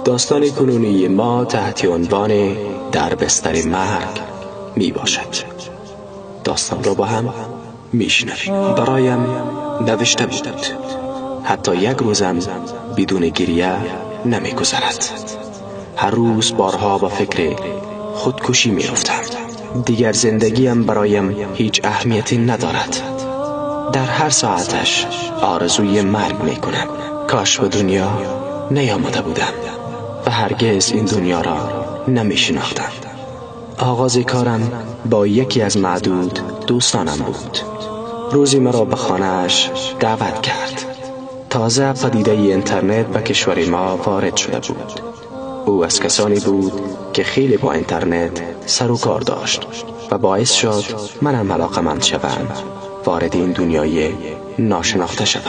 داستان کنونی ما تحت عنوان در بستر مرگ می باشد. داستان را با هم می شنویم. برایم نوشته بود حتی یک روزم بدون گریه نمی گذرد. هر روز بارها با فکر خودکشی می افتم. دیگر زندگیم برایم هیچ اهمیتی ندارد. در هر ساعتش آرزوی مرگ می کنم. کاش به دنیا نیامده بودم و هرگز این دنیا را نمی شناختم. آغاز کارم با یکی از معدود دوستانم بود. روزی مرا به خانه‌اش دعوت کرد. تازه پدیده اینترنت به کشور ما وارد شده بود. او از کسانی بود که خیلی با اینترنت سر و کار داشت و باعث شد منم علاقه‌مند شوم، وارد این دنیای ناشناخته شوم.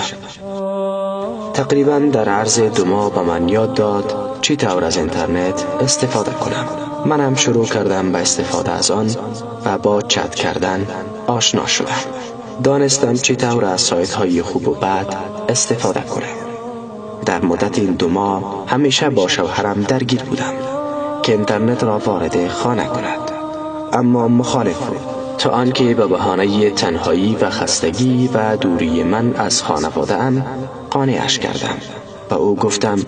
تقریبا در عرض 2 ماه به من یاد داد چی طور از اینترنت استفاده کنم. منم شروع کردم به استفاده از آن و با چت کردن آشنا شدم. دانستم چی طور از سایت های خوب و بد استفاده کنم. در مدت این 2 ماه همیشه با شوهرم درگیر بودم که اینترنت را وارد خانه کند، اما مخالف بود، تا آنکه به بهانه تنهایی و خستگی و دوری من از خانواده‌ام قانعش کردم. به او گفتم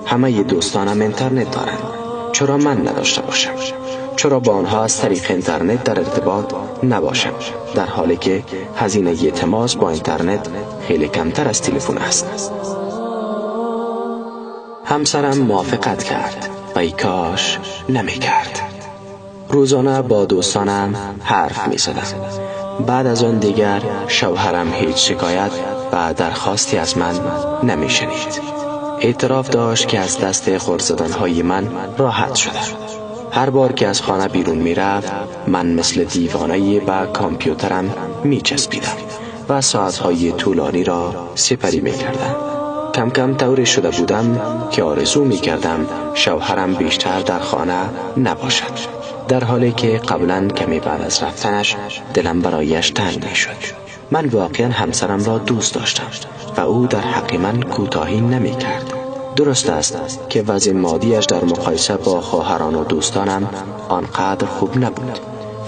همه دوستانم اینترنت دارند، چرا من نداشته باشم؟ چرا با آنها از طریق اینترنت در ارتباط نباشم، در حالی که هزینه تماس با اینترنت خیلی کمتر از تلفن است؟ همسرم موافقت کرد و ای کاش نمی کرد. روزانه با دوستانم حرف می زدم. بعد از آن دیگر شوهرم هیچ شکایت و درخواستی از من نمی شنید. اعتراف داشت که از دست خرد زدنهای من راحت شده. هر بار که از خانه بیرون می رفت، من مثل دیوانه‌ای به کامپیوترم می چسبیدم و ساعتهای طولانی را سپری می کردم. کم کم طوری شده بودم که آرزو می کردم شوهرم بیشتر در خانه نباشد، در حالی که قبلا کمی بعد از رفتنش دلم برایش تنگ می شد. من واقعا همسرم را دوست داشتم و او در حق من کوتاهی نمی کرد. درست است که وضع مادیش در مقایسه با خواهران و دوستانم آنقدر خوب نبود،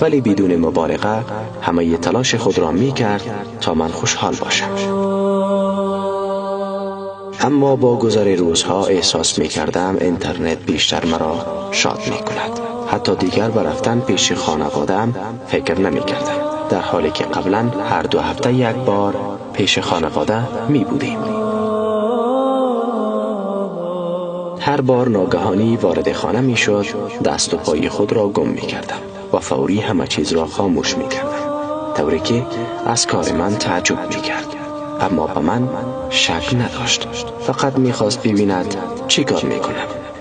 ولی بدون مبالغه همه تلاش خود را می کرد تا من خوشحال باشم. اما با گذر روزها احساس می کردم اینترنت بیشتر مرا شاد می کند. حتی دیگر به رفتن پیش خانواده‌ام فکر نمی کردم، در حالی که قبلا هر 2 هفته یک بار پیش خانواده می بودیم. هر بار ناگهانی وارد خانه می شد، دست و پای خود را گم می کردم و فوری همه چیز را خاموش می کردم، طوری که از کار من تعجب می کرد. اما به من شک نداشت، فقط می خواست ببیند چی کار می کنم.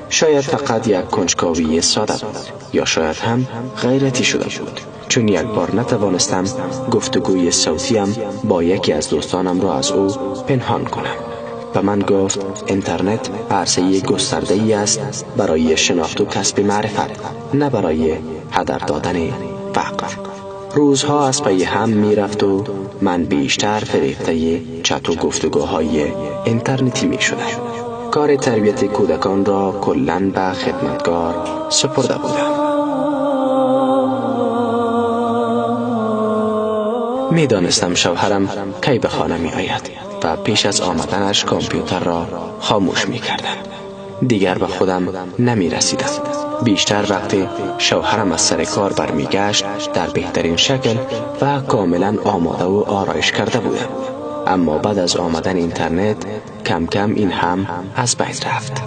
شاید فقط یک کنجکاوی ساده بود، یا شاید هم غیرتی شده بود، چون یک بار نتوانستم گفتگوی صوتیم با یکی از دوستانم را از او پنهان کنم. و من گفت اینترنت عرصه گسترده‌ای است برای شناخت و کسب معرفت، نه برای هدر دادن وقت. روزها از پی هم می رفت و من بیشتر فریفته چت و گفتگوهای اینترنتی می شدم. کار تربیت کودکان را کلاً به خدمتکار سپرده بودم. می دانستم شوهرم کی به خانه می آید و پیش از آمدنش کامپیوتر را خاموش می کردم. دیگر به خودم نمی رسیدم. بیشتر وقتی شوهرم از سر کار برمی گشت در بهترین شکل و کاملا آماده و آرایش کرده بودم. اما بعد از آمدن اینترنت کم کم این هم از بین رفت.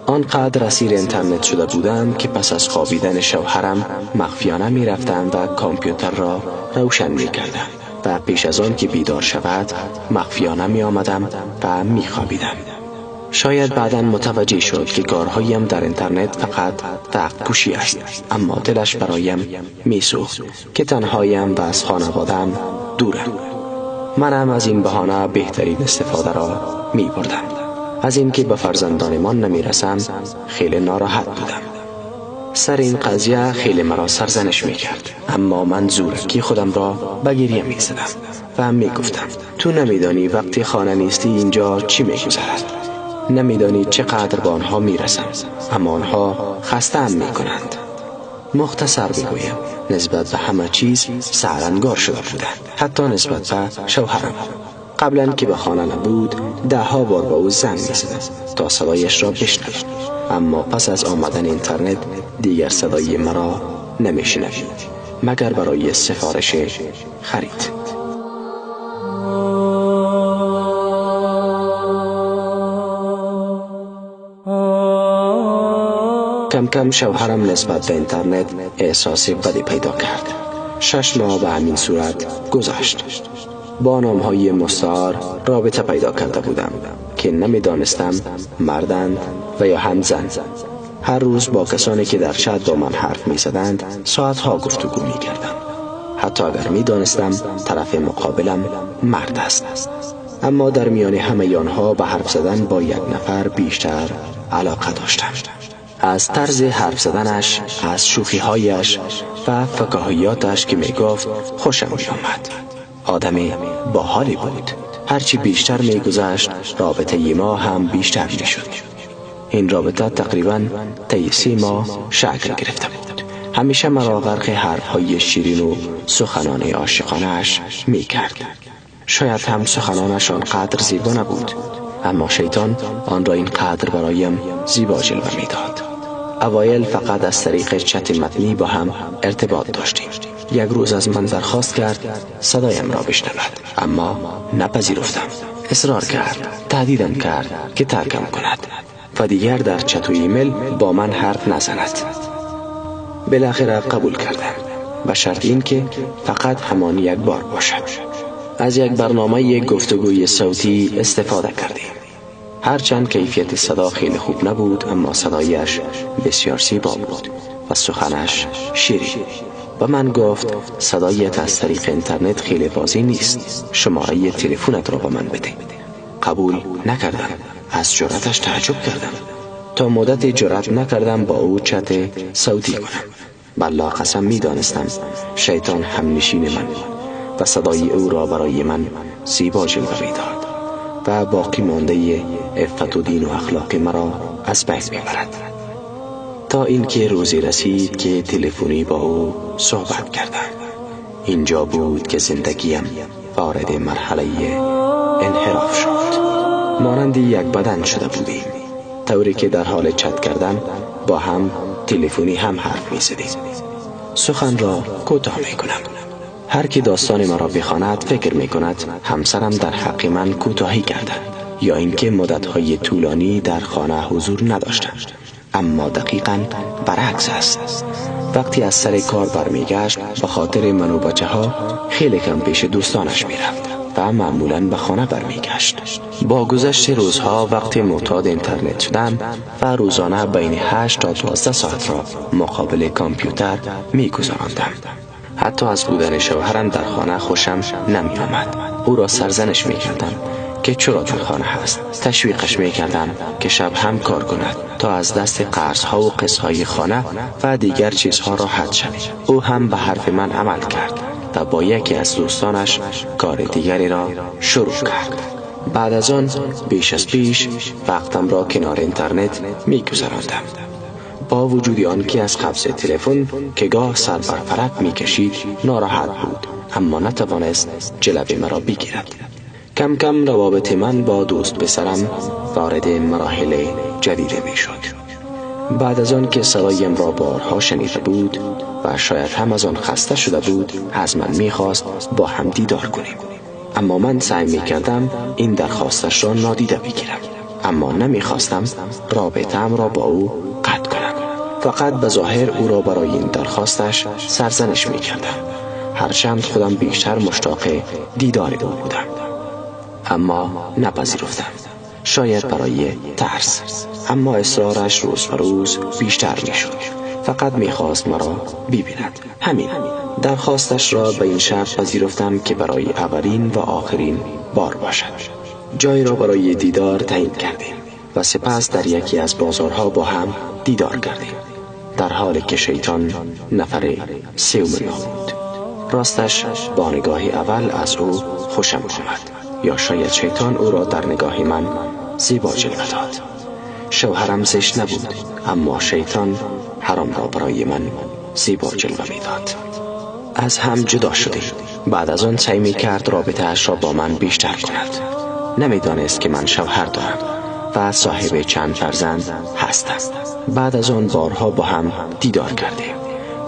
آنقدر اسیر اینترنت شده بودم که پس از خوابیدن شوهرم مخفیانه می رفتم و کامپیوتر را روشن می کردم و پیش از آن که بیدار شود مخفیانه می آمدم و می خوابیدم. شاید بعداً متوجه شد که کارهایم در اینترنت فقط وقت کشی است، اما دلش برایم می سوخت که تنهایم و از خانواده‌ام دورم. منم از این بهانه بهترین استفاده را می بردم. از اینکه به فرزندانمان نمی رسم خیلی ناراحت بودم. سر این قضیه خیلی مرا سرزنش می کرد، اما من زورکی خودم را به گریه می زدم و می گفتم تو نمی دانی وقتی خانه نیستی اینجا چی می گذرد. نمیدانی چقدر به آنها میرسم، اما آنها خسته‌ام میکنند. مختصر بگویم، نسبت به همه چیز سرانگار شده بودم، حتی نسبت به شوهرم. قبلا که به خانه نبود 10 بار به او زنگ میزدم تا صدایش را بشنوم، اما پس از آمدن اینترنت دیگر صدای مرا نمیشنوید مگر برای سفارش خرید. کم کم شوهرم نسبت به اینترنت احساس بدی پیدا کرد. 6 ماه به همین صورت گذشت. با نامهای مستعار رابطه پیدا کرده بودم که نمیدانستم مردند و یا هم زن. هر روز با کسانی که در چت با من حرف میزدند ساعتها گفتگو میکردم، حتی اگر میدانستم طرف مقابلم مرد است. اما در میان همه آنها به حرف زدن با یک نفر بیشتر علاقه داشتم. از طرز حرف زدنش، از شوخیهایش و فکاهیاتش که میگفت خوشم میآمد. آدم باحالی بود. هرچی بیشتر میگذشت رابطه ما هم بیشتر میشد. این رابطه تقریبا طی 3 ماه شکل گرفته بود. همیشه مرا غرق حرفهای شیرین و سخنان عاشقانه‌اش میکرد. شاید هم سخنانش آنقدر زیبا نبود، اما شیطان آن را اینقدر برایم زیبا جلوه میداد. اوایل فقط از طریق چت متنی با هم ارتباط داشتیم. یک روز از من درخواست کرد صدایم را بشنود، اما نپذیرفتم. اصرار کرد، تهدیدم کرد که ترکم کند و دیگر در چت و ایمیل با من حرف نزند. بالاخره قبول کردم، به شرط این که فقط همان یک بار باشد. از یک برنامه گفتگوی صوتی استفاده کردیم. هرچند کیفیت صدا خیلی خوب نبود، اما صدایش بسیار زیبا بود و سخنش شیرین. و من گفت صدایت از طریق اینترنت خیلی واضح نیست، شماره تلفنت را به من بده. قبول نکردم. از جرأتش تعجب کردم. تا مدت جرأت نکردم با او چت صوتی کنم. بالله قسم میدانستم شیطان همنشین من بود و صدای او را برای من زیبا جلوه میداد و باقی مانده عفت و دین و اخلاق مرا از بین میبرد. تا اینکه روزی رسید که تلفنی با او صحبت کردم. اینجا بود که زندگیم وارد مرحله انحراف شد. مانند یک بدن شده بودیم، طوری که در حال چت کردن با هم تلفنی هم حرف میزدیم. سخن را کوتاه میکنم. هر کی داستان مرا بخواند فکر میکند همسرم در حق من کوتاهی کرده یا اینکه مدت‌های طولانی در خانه حضور نداشتم، اما دقیقاً برعکس است. وقتی از سر کار برمیگشت به خاطر من و بچه ها خیلی کم پیش دوستانش میرفت و معمولاً به خانه برمیگشت. با گذشت روزها وقتی معتاد اینترنت شدم و روزانه بین 8 تا 12 ساعت را مقابل کامپیوتر میگذراندم. حتی از بودن شوهرم در خانه خوشم نمی آمد. او را سرزنش می کردم که چرا در خانه هست. تشویقش می کردم که شب هم کار کند تا از دست قرضها و قسط‌های خانه و دیگر چیزها راحت شود. او هم به حرف من عمل کرد و با یکی از دوستانش کار دیگری را شروع کرد. بعد از آن بیش از پیش وقتم را کنار اینترنت می گذراندم. با وجود آن که از قبض تلفن که گاه سر بر فلک می کشید ناراحت بود، اما نتوانست جلو مرا بگیرد. کم کم روابط من با دوست پسرم وارد مراحل جدید می شد. بعد از آن که صدایم را بارها شنیده بود و شاید هم از آن خسته شده بود، از من می خواست با هم دیدار کنیم. اما من سعی می کردم این درخواستش را نادیده بگیرم، اما نمی خواستم رابطه‌ام را با او قطع کنم. فقط به ظاهر او را برای این درخواستش سرزنش می کردم، هرچند خودم بیشتر مشتاق دیدار او بودم، اما نپذیرفتم. شاید برای ترس، اما اصرارش روز به روز بیشتر می شد. فقط می خواست مرا ببیند. همین. درخواستش را به این شرط پذیرفتم که برای اولین و آخرین بار باشد. جای را برای دیدار تعیین کردیم و سپس در یکی از بازارها با هم دیدار کردیم، در حالی که شیطان نفر سوم ما بود. راستش با نگاه اول از او خوشم آمد، یا شاید شیطان او را در نگاه من زیبا جلوه داد. شوهرم زشت نبود، اما شیطان حرام را برای من زیبا جلوه می داد. از هم جدا شدیم. بعد از آن سعی می کرد رابطه اش را با من بیشتر کند. نمیدانست که من شوهر دارم و صاحب چند فرزند هستم. بعد از آن بارها با هم دیدار کردیم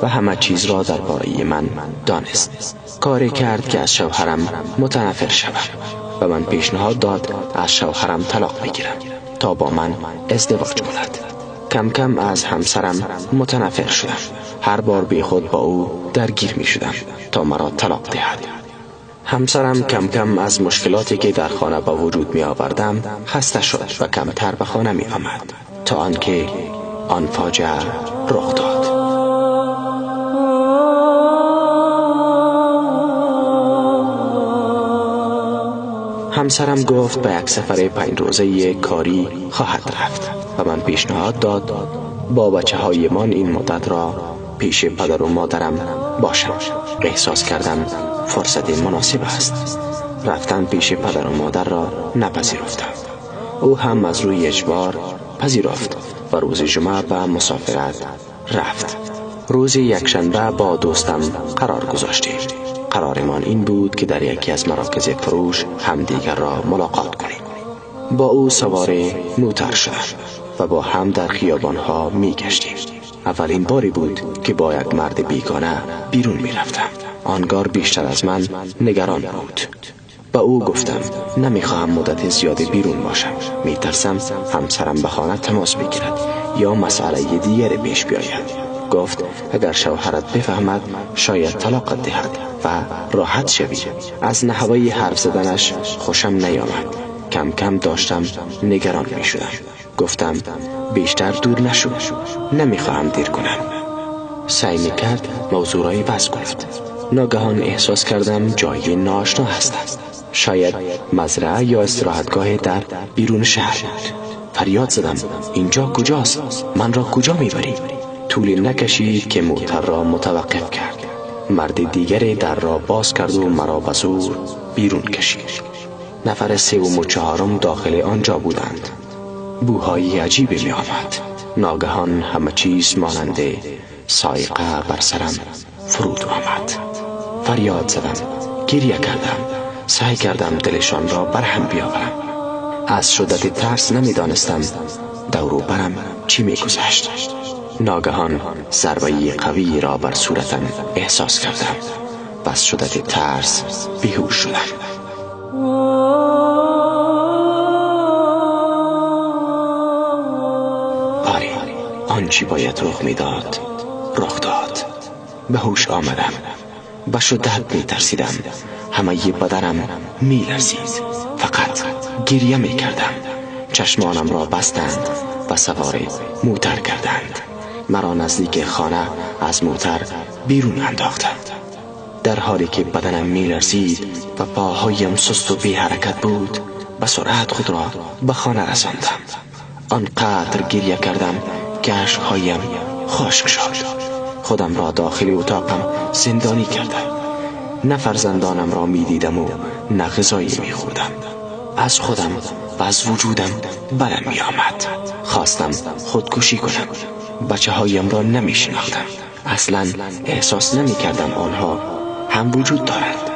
و همه چیز را درباره من دانست. کاری کرد که از شوهرم متنفر شوم و من پیشنهاد داد از شوهرم طلاق بگیرم تا با من ازدواج کند. کم کم از همسرم متنفر شدم. هر بار بی خود با او درگیر می شدم تا مرا طلاق دهد. همسرم کم کم از مشکلاتی که در خانه به وجود می آوردم خسته شد و کمتر به خانه می آمد تا آنکه آن فاجعه رخ داد. همسرم گفت به یک سفر 5 روزه کاری خواهد رفت و من پیشنهاد داد با بچه های من این مدت را پیش پدر و مادرم باشم. احساس کردم فرصت مناسب است. رفتن پیش پدر و مادر را نپذیرفتم. او هم از روی اجبار پذیرفت و روز جمعه به مسافرت رفت. روز یکشنبه با دوستم قرار گذاشتیم. قرارمان این بود که در یکی از مراکز فروش همدیگر را ملاقات کنیم. با او سوار موتر شدم و با هم در خیابانها می گشتیم. اولین باری بود که با یک مرد بیگانه بیرون می رفتم. آنگار بیشتر از من نگران بود. با او گفتم نمیخواهم مدت زیاد بیرون باشم. می ترسم همسرم به خانه تماس بگیرد یا مسئله دیگر پیش بیاید. گفت اگر شوهرت بفهمد شاید طلاقت دهد و راحت شوی. از نحوه حرف زدنش خوشم نیامد. کم کم داشتم نگران می شدم. گفتم بیشتر دور نشو، نمیخواهم دیر کنم. سعی می کرد موضوع را عوض کند. ناگهان احساس کردم جای ناآشنا هستم. شاید مزرعه یا استراحتگاه در بیرون شهر بود. فریاد زدم اینجا کجاست؟ من را کجا میبری؟ طولی نکشید که موتر را متوقف کرد. مرد دیگر در را باز کرد و مرا به زور بیرون کشید. نفر 3 و 4 داخل آنجا بودند. بوهای عجیبی می آمد. ناگهان همه چیز مانند سایقه بر سرم فرود آمد. فریاد زدم، گریه کردم، سعی کردم دلشان را برهم بیاورم. از شدت ترس نمیدانستم دور و برم چی میگذشت. ناگهان ضربه قوی را بر صورتم احساس کردم و از شدت ترس بیهوش شدم. آری، آنچه باید رخ میداد رخ داد. به هوش آمدم. به شدت میترسیدم. همه بدنم میلرزید. فقط گریه میکردم. چشمانم را بستند و سوار موتر کردند. مرا نزدیک خانه از موتر بیرون انداختند. در حالی که بدنم میلرزید و پاهایم سست و بی حرکت بود، به سرعت خود را به خانه رساندم. آنقدر گریه کردم که اشکهایم خشک شد. خودم را داخل اتاقم زندانی کردم. نه فرزندانم را می دیدم و نه غذایی می خوردم. از خودم و از وجودم بدم می آمد. خواستم خودکشی کنم. بچه هایم را نمی شناختم. اصلا احساس نمی کردم آنها هم وجود دارند.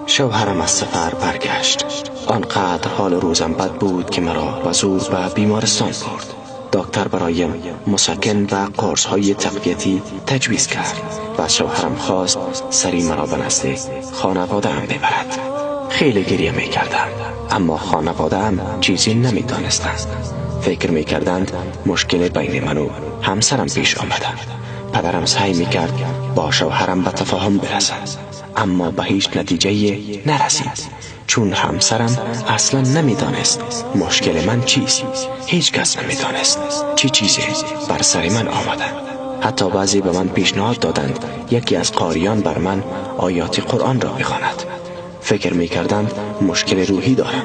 شوهرم از سفر برگشت. آنقدر حال روزم بد بود که مرا به زور به بیمارستان برد. دکتر برایم مسکن و قرص‌های تقویتی تجویز کرد و شوهرم خواست سری مرا به نزد خانواده‌ام ببرد. خیلی گریه می‌کردم، اما خانواده‌ام چیزی نمی‌دانستند. فکر می‌کردند مشکل بین من و همسرم پیش آمده. پدرم سعی می‌کرد با شوهرم به تفاهم برسد، اما به هیچ نتیجه نرسید، چون همسرم اصلا نمیدانست مشکل من چیست. هیچ کس نمیدانست چی چیزی بر سر من آمده. حتی بعضی به من پیشنهاد دادند یکی از قاریان بر من آیات قرآن را بخواند. فکر میکردند مشکل روحی دارم.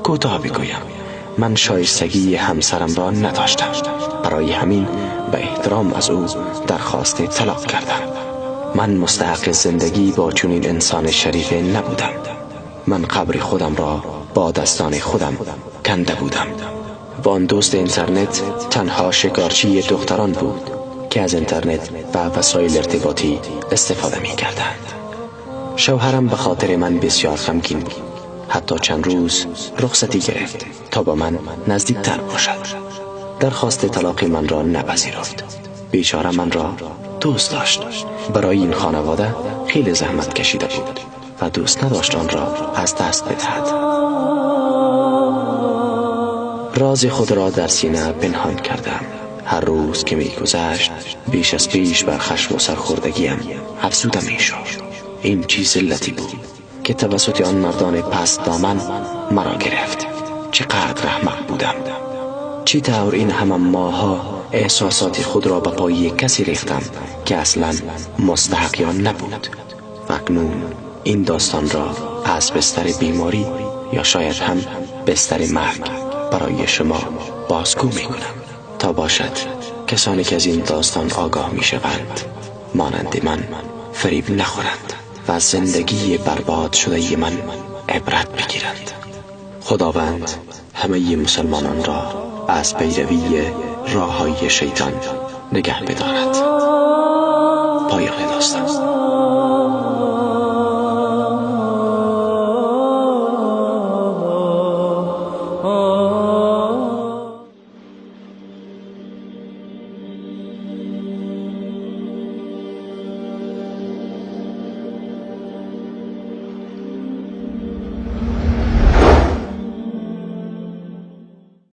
کوتاه بگویم، من شایستگی همسرم را نداشتم. برای همین به احترام از او درخواست طلاق کردم. من مستحق زندگی با چنین انسان شریف نبودم. من قبر خودم را با دستان خودم کنده بودم و آن دوست اینترنت تنها شکارچی دختران بود که از اینترنت و وسایل ارتباطی استفاده می کردند. شوهرم به خاطر من بسیار غمگین بود. حتی چند روز رخصتی گرفت تا با من نزدیکتر باشد. درخواست طلاق من را نپذیرفت. بیچاره من را دوست داشت. برای این خانواده خیلی زحمت کشیده بود و دوست نداشت آن را از دست بدهد. راز خود را در سینه پنهان کردم. هر روز که میگذشت بیش از پیش بر خشم و سرخوردگیم افزوده میشد. این چیز ذلتی بود که توسط آن مردان پست دامن مرا گرفت. چقدر احمق بودم. چی طور این همه ماها احساسات خود را به پای کسی ریختم که اصلا مستحق آن نبود. و اکنون این داستان را از بستر بیماری یا شاید هم بستر مرگ برای شما بازگو می کنم تا باشد کسانی که از این داستان آگاه می شوند مانند من فریب نخورند و از زندگی برباد شده من عبرت بگیرند. خداوند همه مسلمانان را از پیروی راههای شیطان نگه بدارد. پایان داستان.